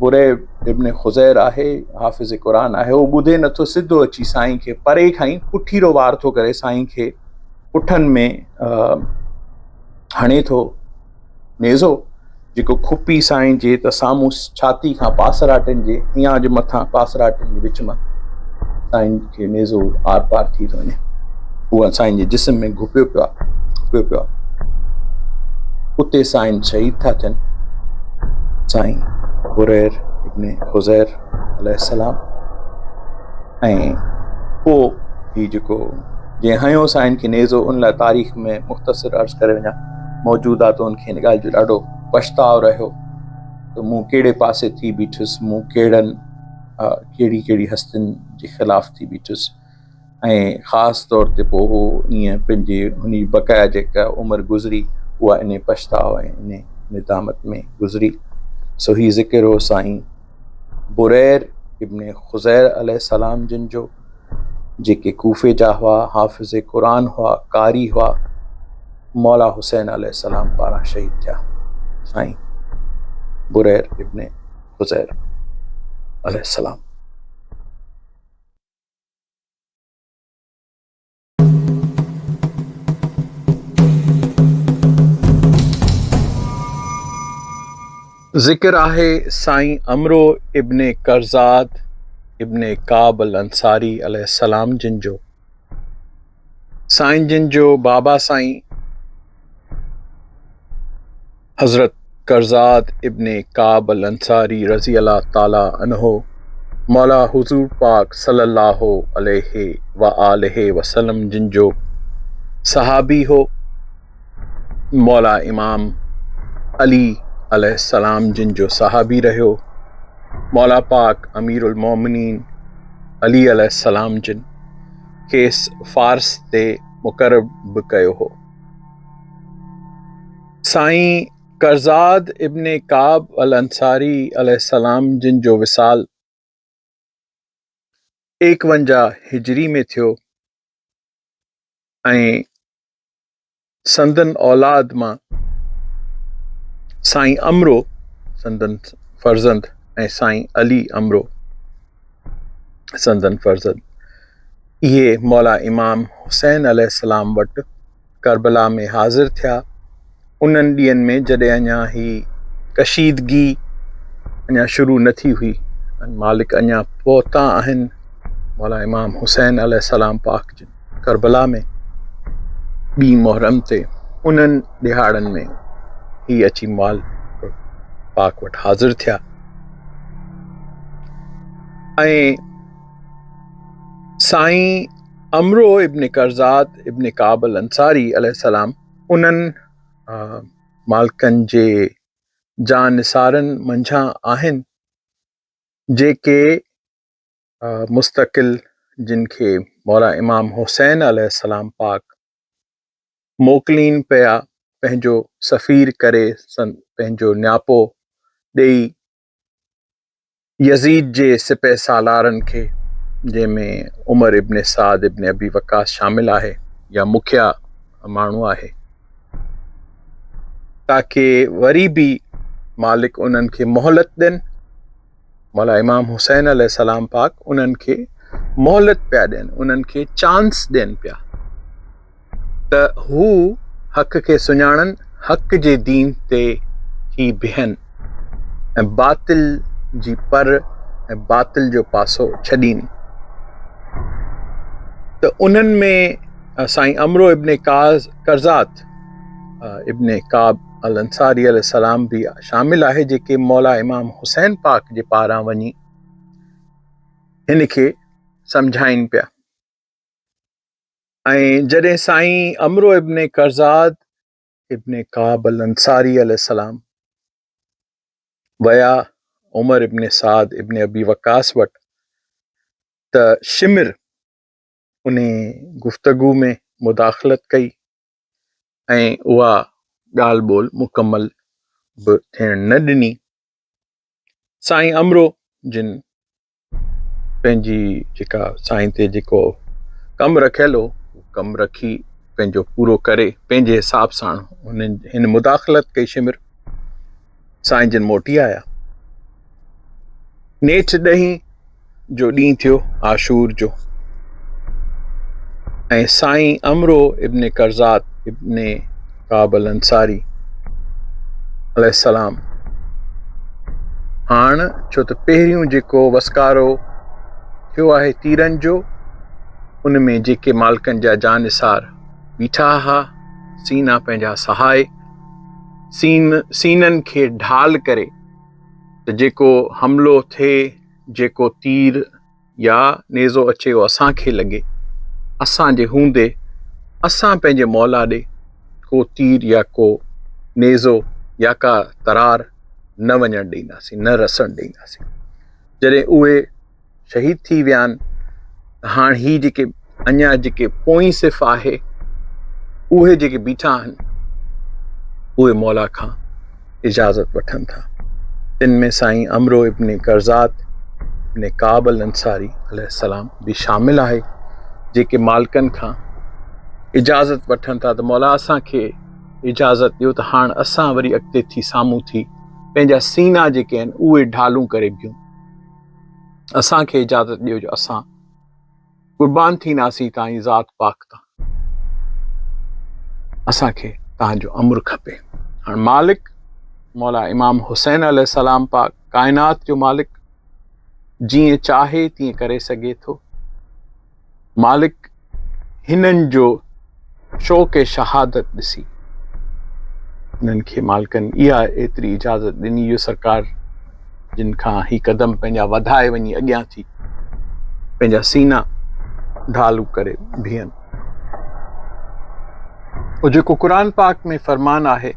برير ابن خزير آهي حافظ قرآن آهي هو ٻڌي نٿو سڌو اچي سائين کي پري کان ئي پٺيرو وار ٿو ڪري سائين کي پٺن ۾ هڻي ٿو نيزو جيڪو کپي سائين جي ته سامهون ڇاتي کان پاسراٽن جي هيان جي مٿان پاسراٽن جي وچ مان سائين کي نيزو آر پار ٿي ٿو وڃي اهو سائين جي جسم ۾ گهپيو پيو آهي گهپيو پيو آهي اتي سائين شهيد ٿا ٿين سائين برير ابن خزير عليه السلام ۽ پوء هي جيڪو جنهن هنيو سائين کي نيزو ان لاء تاريخ ۾ مختصر عرض ڪري وڃان موجود آ ته ان کي ان ڳالهه جو ڏاڍو پڇتاء رهيو ته مون ڪهڙي پاسي ٿي بيٺس مون ڪهڙن ڪهڙي ڪهڙي هستين جي خلاف ٿي بيٺس ۽ خاص طور تي پوء هو ائين پنهنجي هن جي بقايا جيڪا عمر گذري اها ان پڇتاء ۽ ان ندامت ۾ گذري سو هي ذڪر هو سائين برير ابن خزير عليه السلام جن جو جيڪي ڪوفي جا هئا حافظ قرآن هئا قاري هئا مولا حسين عليه السلام پاران شهيد ٿيا سائين برير ابن خزير عليه السلام. ذڪر آهي سائين عمرو ابن قرزاد ابن ڪعب الانصاري عليه السلام جن جو. سائين جن جو بابا سائين حضرت قرزاد ابن ڪعب الانصاري رضي الله تعالٰي عنه مولا حضور پاڪ صلي الله عليه وآله وسلم جن جو صحابي هو مولا امام علي عليه السلام جن جو صحابي رهيو مولا پاڪ امير المومنين علي عليه السلام جن کيس فارس تي مقرر به ڪيو هو. سائين قرزاد ابن ڪعب الانصاري عليه السلام جن جو وصال ايڪونجاهه هجري ۾ ٿيو ۽ سندن اولاد مان سائين عمرو سندن فرزند ۽ سائين علي عمرو سندن فرزند اهي مولا امام حسين عليه السلام وٽ ڪربلا ۾ حاضر ٿيا. انهن ڏينهن ۾ جڏهن اڃا هي ڪشيدگي اڃا شروع نه ٿي هئي ۽ مالڪ اڃا پهتا آهن مولا امام حسين عليه السلام پاڪ جن ڪربلا ۾ ٻي محرم تي انهن ڏهاڙن ۾ هي اچي مال پاڪ وٽ حاضر ٿيا ۽ سائين عمرو ابن قرزاد ابن ڪعب الانصاري عليه السلام انهن مالڪن جي جان نثارن منجهان آهن جيڪي مستقل جن کي مولا امام حسين عليه السلام پاڪ موڪلين پيا پنهنجو سفير ڪري پنهنجو نياپو ڏيئي يزيد جي سپهه سالارن کي جنهن ۾ عمر ابن سعد ابن ابي وقاص شامل آهي يا مکيا ماڻهو آهي تاڪه وري به مالڪ انهن کي مهلت ڏين مولا امام حسين عليه السلام پاڪ انهن کي مهلت پيا ڏين انهن کي چانس ڏين پيا ته هو حق کي سڃاڻن، حق جي دين تي ٿي بيهن ۽ باطل جي پر ۽ باطل جو پاسو ڇڏين. ته انهن ۾ سائين عمرو ابن قرزات ابن ڪعب الانصاري عليه السلام به شامل آهي جيڪي مولا امام حسين پاڪ جي پاران وڃي هن کي سمجهائين پيا ۽ جڏهن سائين عمرو ابن قرزاد ابن ڪعب الانصاري عليه السلام ويا عمر ابن سعد ابن ابي وقاص وٽ ته شمر انهي گفتگو ۾ مداخلت ڪئي ۽ اها ڳالهه ٻولهه مڪمل به ٿيڻ نه ڏني. سائين امرو جن پنهنجي جيڪا سائين تي جيڪو ڪم رکيل هو ڪم رکي پنهنجو پورو ڪري پنهنجي حساب ساڻ هن مداخلت ڪئي شمر سائين جن موٽي آيا. نيٺ ڏهين جو ڏينهن ٿيو عاشور جو ۽ سائين عمرو ابن قرزات ابن ڪعب الانصاري عليه السلام هاڻ ڇو ته پهريون جيڪو وسڪارو ٿيو آهي تيرن جو ان ۾ جيڪي مالڪن جا جانثار بيٺا ها سينا پنهنجا سهائي سين سينن کي ڍال ڪري ته جيڪو حملو ٿئي، جيڪو تير يا نيزو اچي اهو اسان کي لڳي، اسان جي هوندي اسان پنهنجي مولا ڏي ڪو تير يا ڪو نيزو يا ڪا ترار نه وڃڻ ڏينداسين، نه رسڻ ڏينداسين. جڏهن اهي شهيد ٿي ويا آهن ته هاڻ هي جيڪي اڃا جيڪي پوئين صف آهي اهي جيڪي بيٺا آهن اهي مولا کان اجازت وٺن ٿا تن ۾ سائين عمرو ابن قرزات ابن ڪعب الانصاري عليه السلام به شامل آهي جيڪي مالڪن کان اجازت وٺن ٿا ته مولا اسان کي اجازت ڏيو ته هاڻ اسان وري اڳتي ٿي سامهون ٿي پنهنجا سينا جيڪي آهن اهي ڍالون ڪري بيهون اسان کي اجازت ڏيو جو اسان قربان ٿينداسين توهان جي ذات پاڪ تان اسان کي توهان جو امر کپي هاڻ مالڪ مولا امام حسين عليه السلام پاڪ ڪائنات جو مالڪ جيئن چاهي تيئن ڪري سگهي ٿو مالڪ هنن جو شوق شهادت ڏسي انهن کي مالڪن اها ايتري اجازت ڏني جو سرڪار جن کان هي قدم پنهنجا وڌائي وڃي اڳيان ٿي پنهنجا سينا ڍالو ڪري بيهن. او جيڪو قرآن پاڪ ۾ فرمان آهي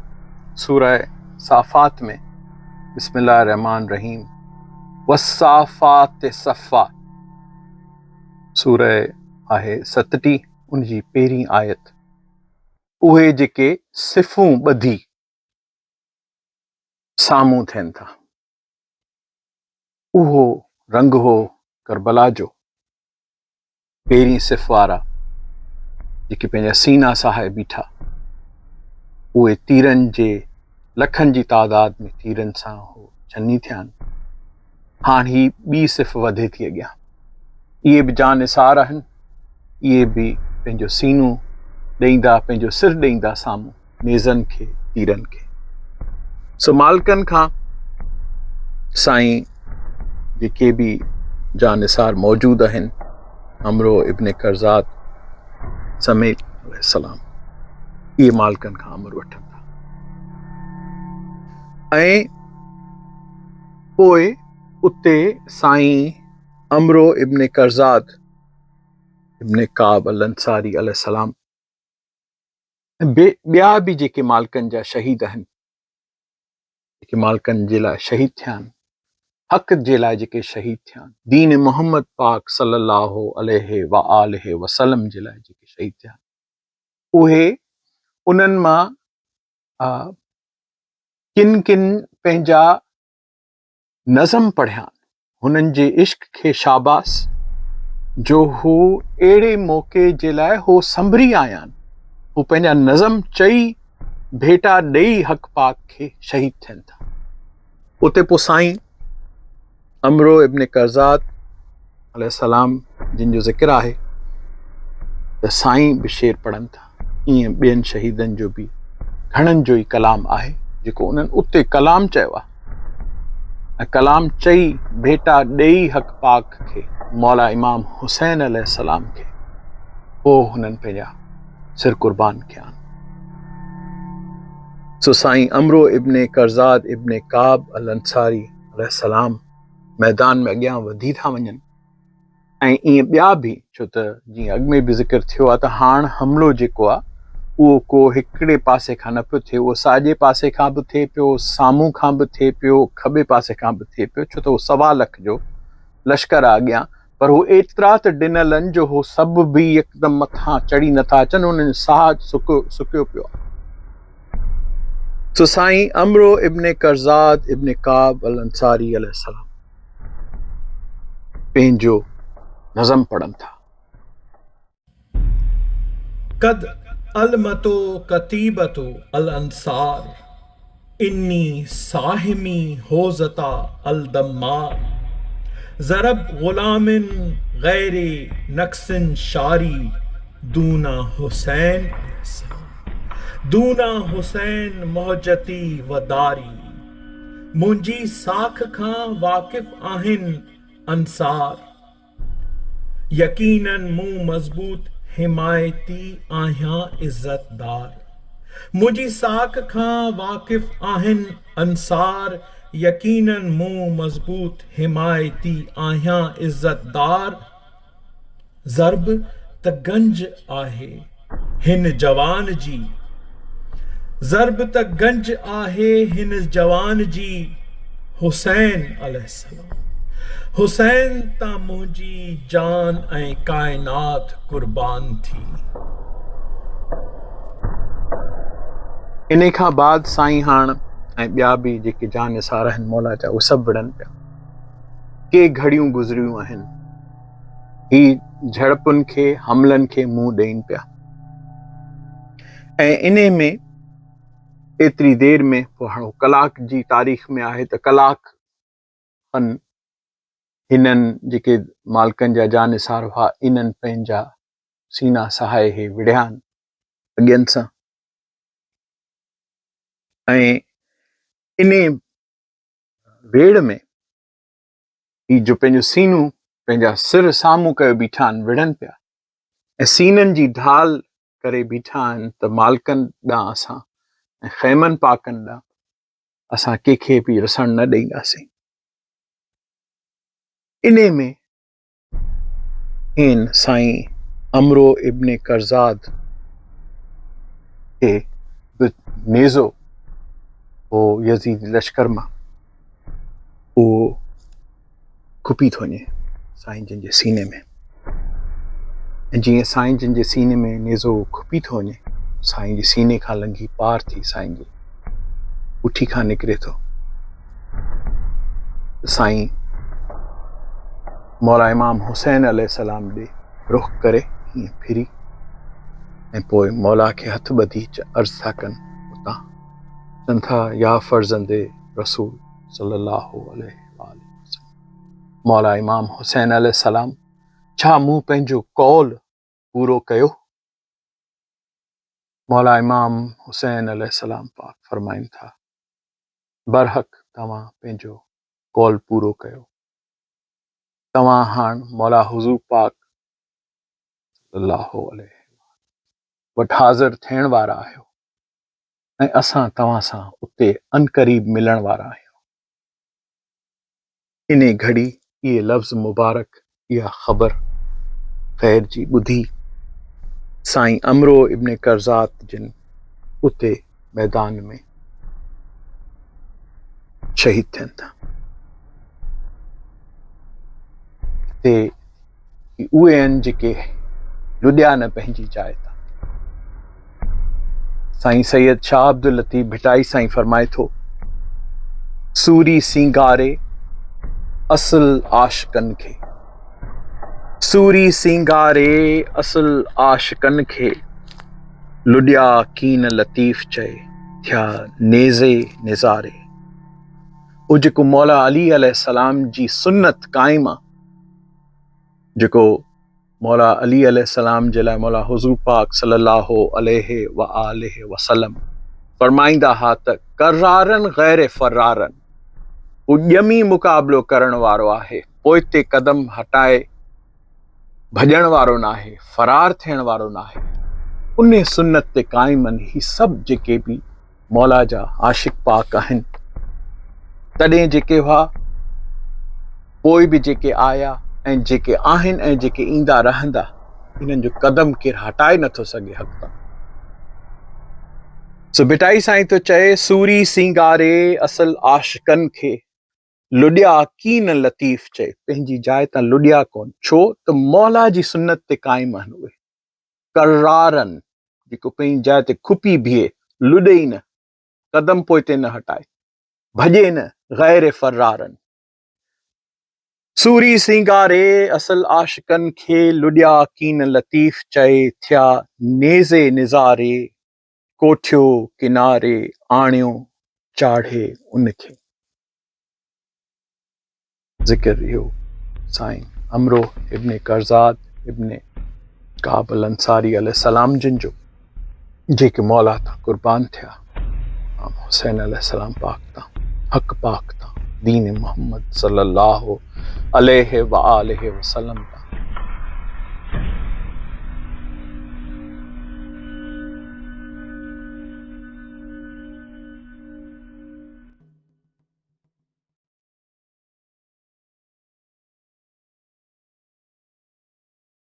سوره صافات ۾ بسم الله الرحمن الرحيم والصافات صفا سوره آهي ستٽيهه ان جي پهرين آيت اهي جيڪي صفون ٻڌي سامهون ٿين ٿا اهو رنگ هو ڪربلا جو پهرين صف وارا جيڪي پنهنجا سينا سهائي بيٺا اهي تيرن جي لکن جي تعداد ۾ تيرن سان هو ڇني ٿيا آهن. هاڻ هي ٻي صف وڌي ٿي اڳيان. اهي به جان نثار آهن. اهي به پنهنجو سينو ڏئيندا، پنهنجو سر ڏئيندا سامهون نيزن کي، تيرن کي. سو مالڪن کان سائين جيڪي به جان نثار موجود آهن، عمرو ابن قرزات سميت عليه السلام اهي مالڪن کان امر وٺن ٿا ۽ پوء اتي سائين عمرو ابن قرزاد ابن ڪعب الانصاري عليه السلام ۽ ٻيا به جيڪي مالڪن جا شهيد آهن جيڪي مالڪن جي لاء شهيد ٿيا آهن، حق جي لاء جيڪي شهيد ٿيا آهن، دين محمد پاڪ صلي الله عليه وآله وسلم جي لاء جيڪي شهيد ٿيا آهن، اهي انهن مان ڪن ڪن پنهنجا نظم پڙهيا آهن، هنن جي عشق کي شاباس جو هو اهڙي موقعي جي لاء هو سنڀري آيا آهن، هو پنهنجا نظم چئي ڀيٽا ڏئي حق پاڪ کي شهيد ٿين ٿا. اتي پوء سائين عمرو ابن قرزات عليه السلام جن جو ذڪر آهي ته سائين به شعر پڙهن ٿا. ائين ٻين شهيدن جو به گهڻن جو ئي ڪلام آهي جيڪو انهن اتي ڪلام چيو آهي ۽ ڪلام چئي ڀيٽا ڏيئي حق پاڪ کي مولا امام حسين عليه السلام کي. پوء هنن پنهنجا سر قربان ڪيا آهن. سو سائين عمرو ابن قرزاد ابن ڪعب الانصاري عليه السلام ميدان ۾ اڳيان وڌي ٿا وڃن ۽ ائين ٻيا به، ڇو ته جيئن اڳ ۾ به ذڪر ٿيو آهي ته هاڻ حملو جيڪو آهي اهو ڪو هڪڙي پاسي کان نه پيو ٿئي، اهو ساڄي پاسي کان به ٿئي پيو، سامهون کان به ٿئي پيو، کٻي پاسي کان به ٿئي پيو، ڇو ته اهو سوا لک جو لشڪر آهي اڳيان، پر هو ايترا ته ڊنل آهن جو هو سڀ به يڪدم مٿان چڙهي نٿا اچن، انهن جو ساهه سڪيو پيو آهي. سو سائين عمرو ابن قرزاد ابن ڪعب الانصاري عليه السلام پنهنجو نظم پڙهن ٿا. قد علمت ڪتيبة الانصار اني ساهمي هوزتا الدمار ضرب غلام غير نقص شاري دون حسين دون حسين مهجتي و داري منهنجي ساک کان واقف آهن انصار. يقيناً مون مضبوط حمايتي آهيان عزتدار. منهنجي ساک کان واقف آهن انصار يقيناً مون مضبوط حمايتي آهيان عزتدار. ضرب ته گنج آهي هن جوان جي ضرب ته گنج آهي هن جوان جي حسين عليه السلام حسين تان منهنجي جان ۽ ڪائنات قربان ٿي. انهي کان بعد سائين هاڻ ۽ ٻيا به جيڪي جان نثار آهن مولا جا اهي سڀ وڙهن پيا. ڪي گهڙيون گذريون آهن. هي جهڙپن کي حملن کي منهن ڏين پيا ۽ انهي ۾ ايتري دير ۾ پوء هاڻ ڪلاڪ جي تاريخ ۾ آهي ته ڪلاڪ کن هنن جيڪي مالڪن جا جانثار هئا انهن پنهنجا سينا سهائي هي وڙهيا آهن اڳين سان ۽ انهي ويڙهه ۾ هي جو پنهنجو سينو پنهنجا سر سامهون ڪيو بيٺا آهن وڙهن پيا ۽ سينن جي ڍال ڪري بيٺا آهن ته مالڪن ڏانهن اسان ۽ خيمن پاڪن ڏانهن اسان ڪنهن کي به رسڻ نه ڏينداسين. انهي ۾ کين سائين عمرو ابن قرزاد کي به نيزو هو يزيد لشڪر مان اهو کپي ٿو وڃي سائين جن جي سيني ۾ ۽ جيئن سائين جن جي سيني ۾ نيزو کپي ٿو وڃي سائين جي سيني کان لنگهي پار ٿي سائين جي پٺي کان نڪري ٿو سائين مولا امام حسين عليه السلام ڏي رخ ڪري هيئن ڦري ۽ پوء مولا کي هٿ ٻڌي عرض ٿا ڪن اتان چون ٿا يا فرزند رسول صلي الله عليه وآله وسلم مولا امام حسين عليه السلام ڇا مون پنهنجو قول پورو ڪيو؟ مولا امام حسين عليه السلام پاڪ فرمائن ٿا برحق توهان پنهنجو قول پورو ڪيو توهان هاڻ مولا حضور پاڪ صلي الله عليه وٽ حاضر ٿيڻ وارا آهيو ۽ اسان توهان سان اتي عنقريب ملڻ وارا آهيون. انهي گهڙي اهي لفظ مبارڪ اها خبر خير جي ٻڌي سائين عمرو ابن قرزات جن اتي ميدان ۾ شهيد ٿين ٿا. هتي اهي آهن جيڪي لڏيا نه پنهنجي جاء تان. سائين سيد شاهه عبداللطيف ڀٽائي سائين فرمائي ٿو، سوري سينگاري اصل عاشقن کي، سوري سينگاري اصل عاشقن کي، لڏيا ڪين لطيف چئي، ٿيا نيزي نظاري. اهو جيڪو مولا علي عليه السلام جي سنت قائم آ، جيڪو مولا علي عليه السلام جي لاء مولا حضور پاڪ صلي الله عليه وآله وسلم فرمائيندا ها ته قرارن غير فرارن، هو ڄمي مقابلو ڪرڻ وارو آهي، پوئتي قدم هٽائي ڀڄڻ وارو ناهي، فرار ٿيڻ وارو ناهي. انهي سنت تي قائم آهن هي سڀ جيڪي به مولا جا عاشق پاڪ آهن. تڏهن جيڪي هئا، پوء به جيڪي آيا ۽ جيڪي آهن ۽ جيڪي ايندا رهندا، انهن جو قدم ڪير هٽائي نٿو سگهي حق تان. سو ڀٽائي سائين ٿو چئي، سوري سينگاري اصل عاشقن کي، لڏيا ڪين لطيف چئي، پنهنجي جاء تان لڏيا ڪون، ڇو ته مولا جي سنت تي قائم آهن اهي. قرارن، جيڪو پنهنجي جاء تي کپي بيهي، لڏي ئي نه، قدم پوئتي نه هٽائي، ڀڄي نه، غير فرارن. سوري سينگاري اصل عاشقن کي، لڏيا ڪين لطيف چئي، ٿيا نيزي نظاري، ڪوٺيو ڪناري، آڻيو چاڙهي ان کي. ذڪر اهو سائين عمرو ابن قرزاد ابن ڪعب الانصاري عليه السلام جن جو جيڪي مولا تان قربان ٿيا امام حسين عليه السلام پاڪ تان حق پاڪ تان دين محمد صلي الله عليه وآله وسلم تان.